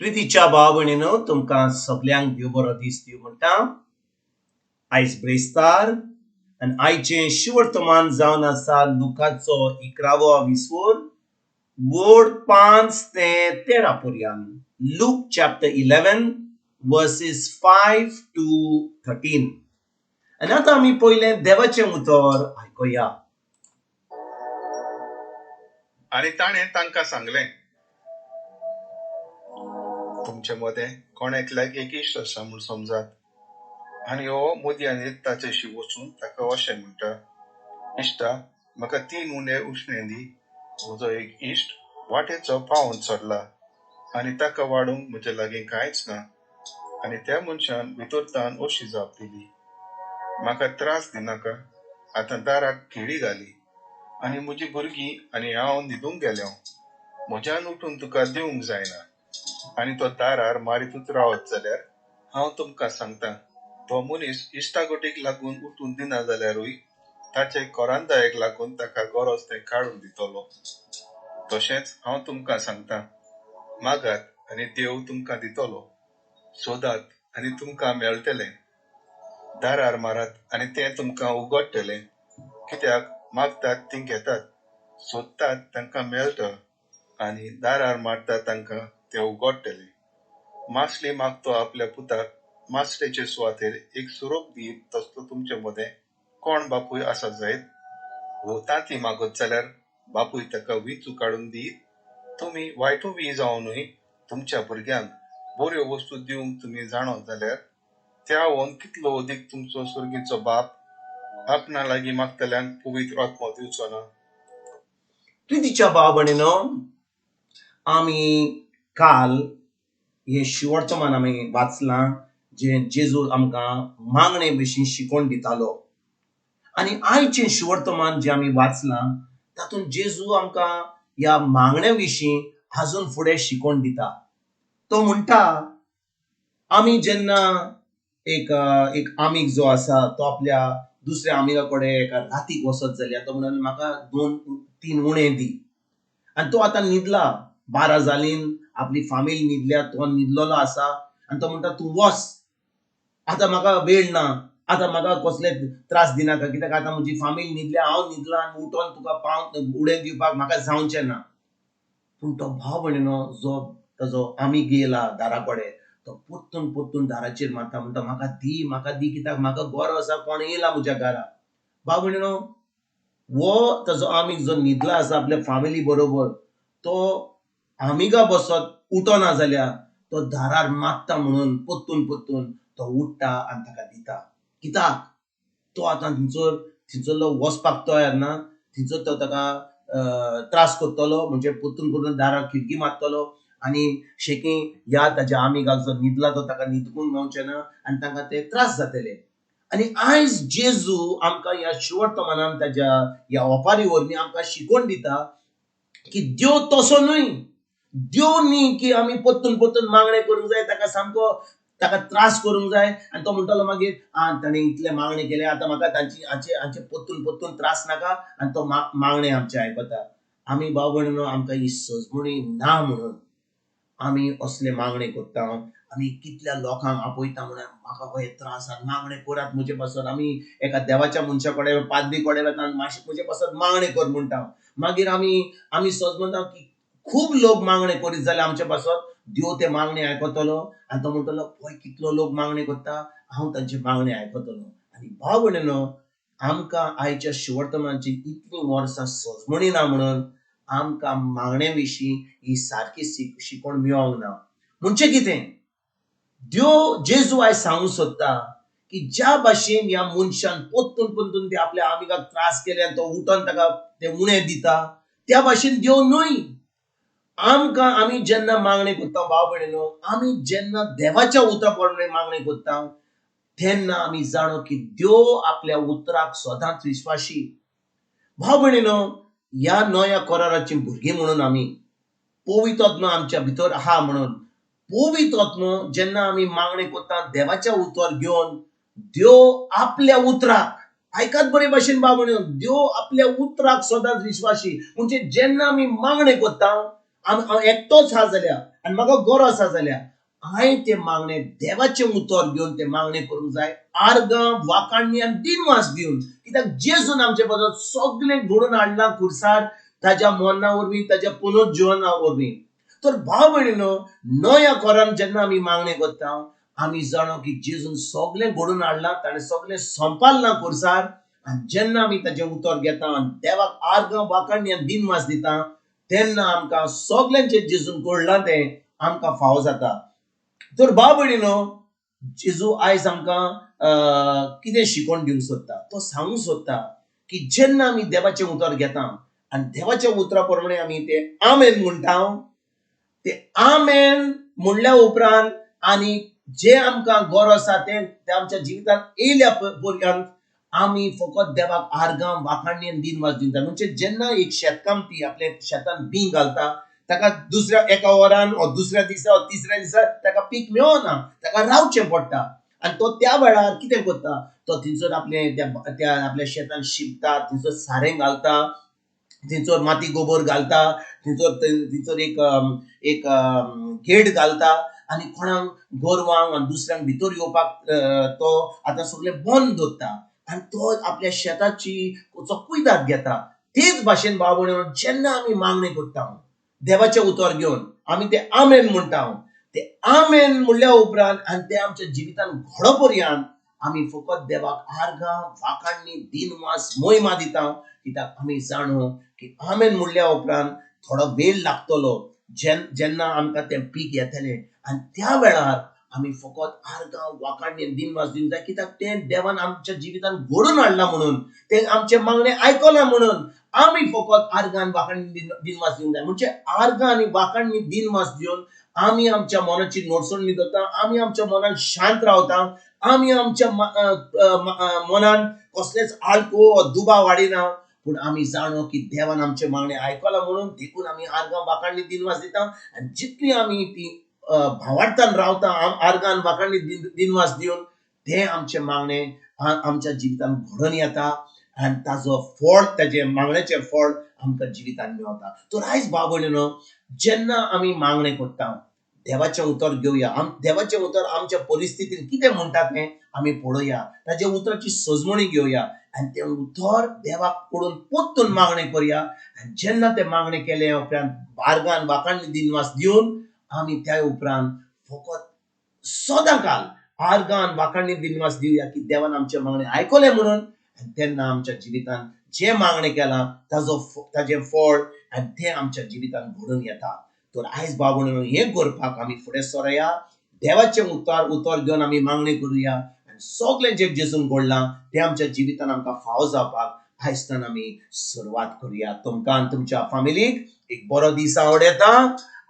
प्रितीच्या भाव भयणीनो, तुमकां सगल्यांक देव बरो दीस दिवं म्हणटा. आयज ब्रेस्तार आनी आयचें शिवर्तमान जावन आसा लुकाचो 11वो विसवोर वड 5 ते 13 पर्यंत. Luke chapter 11 verses 5 to 13. आनी आतां आमी पयलें देवाचें उतर आयकुया. आनी ताणें तांकां सांगलें, तुमचे मदें कोण एकल्याक एक इश्ट आसा म्हूण समजात, आनी हो मदयानीत ताचेशी वचून ताका अशें म्हणटा, इश्टा, म्हाका 3 उणे उश्णे दी. म्हजो एक इश्ट वाटेचो पावून चडला आनी ताका वाडूंक म्हजे लागीं कांयच ना. आनी त्या मनशान भितरतान अशी जाप दिली, म्हाका त्रास दिनाका, आतां दाराक खिळी घाली आनी म्हजी भुरगीं आनी हांव न्हिदूंक गेल्या, म्हज्यान उठून तुका दिवंक जायना. आनी तो दारार मारितूच रावत जाल्यार हांव तुमकां सांगता, तो मनीस इश्टागोटीक लागून उठून दिना जाल्यारूय ताचे कोरांदायेक लागून ताका गरज तें काडून दितलो. तशेंच हांव तुमकां सांगता, मागात आनी देव तुमकां दितलो, सोदात आनी तुमकां मेळटलें, दारार मारात आनी तें तुमकां उगडटलें. कित्याक मागतात तीं घेतात, सोदतात तांकां मेळटा, आनी दारार मारतात तांकां तें उगडटलें. मासली मागतो आपल्या पुताक मासलेचे सुवातेर एक सुरोप दीत तसलो तुमचे मदें कोण बापूय आसा जायत? वो तांती मागत जाल्यार बापूय ताका विंचू काडून दीत? तुमी वायटू बी जावनूय तुमच्या भुरग्यांक बऱ्यो वस्तू दिवंक तुमी जाणो जाल्यार त्यावन कितलो अदीक तुमचो सुर्गीचो बाप आपणा लागीं मागतल्यांक पवित्र आत्मो दिवचो ना? प्रितीच्या भाव भयणीनो, आमी काल हें शिवर्तमान आमी वाचलां जें जेजू आमकां मागणे विशीं शिकोवन दितालो. आनी आयचें शिवर्तमान जें आमी वाचलां तातूंत जेजू आमकां ह्या मागण्या विशीं आजून फुडें शिकोवन दिता. तो म्हणटा, आमी जेन्ना एक एक आमीग जो आसा तो आपल्या दुसऱ्या आमिगा कडेन एका रातीक वचत जाल्यार तो म्हणून म्हाका 2-3 उणे दी. आनी तो आतां न्हिदला, 12 जालीं, आपली फामील न्हिदल्या, तो न्हिदलेलो आसा. आनी तो म्हणटा, तूं वच, आतां म्हाका वेळ ना, आतां म्हाका कसले त्रास दिनाका, कित्याक आतां म्हजी फामील न्हिदल्या, हांव न्हिदला आनी उठोन तुका पाव उडे दिवपाक म्हाका जावचें ना. पूण तो भाव भयणीनो जो ताजो आमी गेला दारा कडेन, तो परतून परतून दाराचेर मारता, म्हणटा म्हाका दी, म्हाका दी, कित्याक म्हाका गरज आसा, कोण येयला म्हज्या घरा. भाव भयणीनो, हो ताजो आमीग जो न्हिदला आसा आपल्या फामिली बरोबर, तो आमिगा बसत उठना जाल्यार तो दारार मारता म्हणून परतून परतून तो उठ्ठा आनी ताका दिता. कित्याक तो आतां थंयसरलो वचपाक तयार ना, थंयसर तो ताका त्रास करतलो, म्हणजे परतून परतून दारार खिडकी मारतलो आनी शेकी ह्या ताज्या आमिगाक जो न्हिदला तो ताका न्हिदूंक मेवचें ना आनी तांकां ते त्रास जातले. आनी आयज जेजू आमकां ह्या शिवर्तमानान ताज्या ह्या ओपारी वरवीं आमकां शिकोवन दिता की देव तसो न्हय. देव न्ही की आमी परतून परतून मागणें करूंक जाय, ताका सामको ताका त्रास करूंक जाय. आनी तो म्हणटलो मागीर, आं ताणें इतलें मागणें केलें, आतां म्हाका तांची हांचे परतून परतून त्रास नाका. आनी तो मागणें आमचें आयकता. आमी भाव भयणीनो, आमकां ही सजमणी ना म्हणून आमी असले मागणें करता. आमी कितल्या लोकांक आपयता म्हणून म्हाका हे त्रास आनी मागणें करात म्हजे पासत. आमी एका देवाच्या मनशा कडेन, पाद्री कडेन वता आनी मातशें म्हजे पासत मागणें कर म्हणटा. मागीर आमी सज म्हणटा की खूब लोक मागणें करीत जाल्यार आमचे पासत देव ते मागणें आयकतलो. आनी तो म्हणटलो, पळय कितलो लोक मागणें करता, हांव तांचे मागणें आयकतलो. आनी भाव भयणीनो, आमकां आयच्या शिवर्तमानाची इतलीं वर्सां सजमणी ना म्हणून आमकां मागणे विशीं ही सारकी शिकवण मेळोंक ना. म्हणजे कितें, देव जेजू आयज सांगूंक सोदता की ज्या भाशेन ह्या मनशान परतून परतून ते आपल्या आमिगाक त्रास केले आनी तो उठोन ताका ते उणे दिता, त्या भाशेन देव न्हय. आमकां आमी जेन्ना मागणें करता भाव भयणीनो, आमी जेन्ना देवाच्या उतरा प्रमाणे मागणें करता तेन्ना आमी जाणो की देव आपल्या उतराक सदांच विश्वासी. भाव भयणीनो, ह्या नव्या कराराचीं भुरगीं म्हणून आमी पवित्र आत्मो आमच्या भितर आहा म्हणून पवित्र आत्मो जेन्ना आमी मागणें करता देवाच्या उतर घेवन, देव आपल्या उतराक आयकात बरे भाशेन भाव भयणीनो, देव आपल्या उतराक सदांच विश्वासी. म्हणजे जेन्ना आमी मागणें करता हांव एकटोच आहा जाल्यार आनी म्हाका गरज आसा जाल्यार हांवें तें मागणें देवाचें उतर घेवन तें मागणें करूंक जाय, आर्गां वाखाणणी आनी दिनवास दिवन. कित्याक जेजून आमचे बद्दल सगळें घडोवन हाडलां खुर्सार, ताज्या मरणा वरवीं, ताज्या पुनर्जिवना वरवीं. तर भाव भयणीनो, नव्या घरान जेन्ना आमी मागणें करता आमी जाणो की जेजून सगळें घडोवन हाडलां, ताणें सगळें संपादलां खुर्सार. आनी जेन्ना आमी ताजें उतर घेता आनी देवाक आर्गां वाखाणणी आनी दिनवास दिता तेन्ना आमकां सगळें जें जेजून घडलां तें आमकां फावो जाता. तर भाव भयणीनो, जेजू आयज आमकां कितें शिकोवन दिवंक सोदता, तो सांगूंक सोदता की जेन्ना आमी देवाचें उतर घेता आनी देवाच्या उतरा प्रमाणे आमी तें आमेन म्हणटा, ते आमेन म्हणल्या उपरांत आनी जे आमकां गरज आसा तें आमच्या जिवितांत येयल्या पर्यंत आमी फकत देवाक आर्गां वाखाणणी आनी दिनवास दिता. म्हणजे जेन्ना एक शेतकामती आपल्या शेतान बीं घालता ताका दुसऱ्या एका वरान वा दुसऱ्या दिसा वा तिसऱ्या दिसा ताका पीक मेळना, ताका रावचें पडटा. आनी तो त्या वेळार कितें करता, तो थंयसर आपले त्या आपल्या शेतान शिंपता, थंयसर सारें घालता, थंयसर माती गोबर घालता, थंयसर एक एक गेट घालता आनी कोणाक गोरवांक आनी दुसऱ्यांक भितर येवपाक तो आतां सगळें बंद दवरता आनी तो आपल्या शेताची कुयदाद घेता. तेच भाशेन भाव भयणीनो, जेन्ना आमी मागणें करता देवाचें उतर घेवन आमी तें आमेन म्हणटा, ते आमेन म्हणल्या उपरांत आनी तें आमच्या जिवितान घडो पर्यंत आमी फकत देवाक आर्गां वाखाणणी दिनवास मोहिमा दिता. कित्याक आमी जाणो की आमेन म्हणल्या उपरांत थोडो वेळ लागतलो जेन्ना आमकां तें पीक येतलें आनी त्या वेळार आमी फकत आर्गां वाखाणणी दिनवास दिवंक जाय. कित्याक तें देवान आमच्या जिवितान घडोवन हाडलां म्हणून, तें आमचें मागणें आयकलां म्हणून आमी फकत आर्गां वाखाणणी दिनवास दिवंक जाय. म्हणजे आर्गां आनी वाखाणणी दिनवास दिवन आमी आमच्या मनाची नडसणी करता, आमी आमच्या मनान शांत रावता, आमी आमच्या मनान कसलेच आळको वा दुबाव हाडिना, पूण आमी जाणो की देवान आमचें मागणें आयकलां म्हणून देखून आमी आर्गां वाखाणणी दिनवास दिता. आनी जितली आमी ती भावार्थान रावता आर्गान वाखाणणी दिनवास दिवन तें आमचें मागणें आमच्या जिवितान घडोवन येता आनी ताजो फळ, ताजें मागण्याचें फळ आमकां जिवितान मेळटा. तर आयज भाव भयणीनो, जेन्ना आमी मागणें करता देवाचें उतर घेवया, देवाचें उतर आमच्या परिस्थितीन कितें म्हणटा तें आमी पळोवया, ताज्या उतराची सजमणी घेवया आनी तें उतर देवाक पडून परतून मागणें करुया. आनी जेन्ना तें मागणें केलें उपरांत आर्गान वाखाणणी दिनवास दिवन आमी त्या उपरांत फकत सदां काल आर्गान वाखाणणी दिनवास दिवया की देवान आमचें मागणें आयकलें म्हणून. आनी तेन्ना आमच्या जिवितान जें मागणें केलां ताजो ताजें फळ आनी तें आमच्या जिवितान घडून येता. तर आयज भाव भयणीनो, हें करपाक आमी फुडें सरोया, देवाचें उतर घेवन आमी मागणें करुया आनी सगळें जें जेजून घडलां तें आमच्या जिवितान आमकां फावो जावपाक आयजतान आमी सुरवात करुया. तुमकां आनी तुमच्या फामिलीक एक बरो दीस आवडटा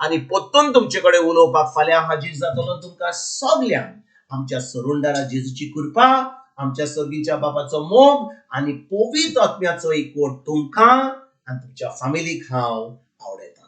आनी परतून तुमचे कडेन उलोवपाक फाल्यां हाजीर जातलो. तुमकां सगल्यांक आमच्या सरुंडारा जेजूची कृपा, आमच्या सर्गीच्या बापाचो मोग आनी पवित्र आत्म्याचो एकवट तुमकां आनी तुमच्या फामिलीक हांव आवडटा.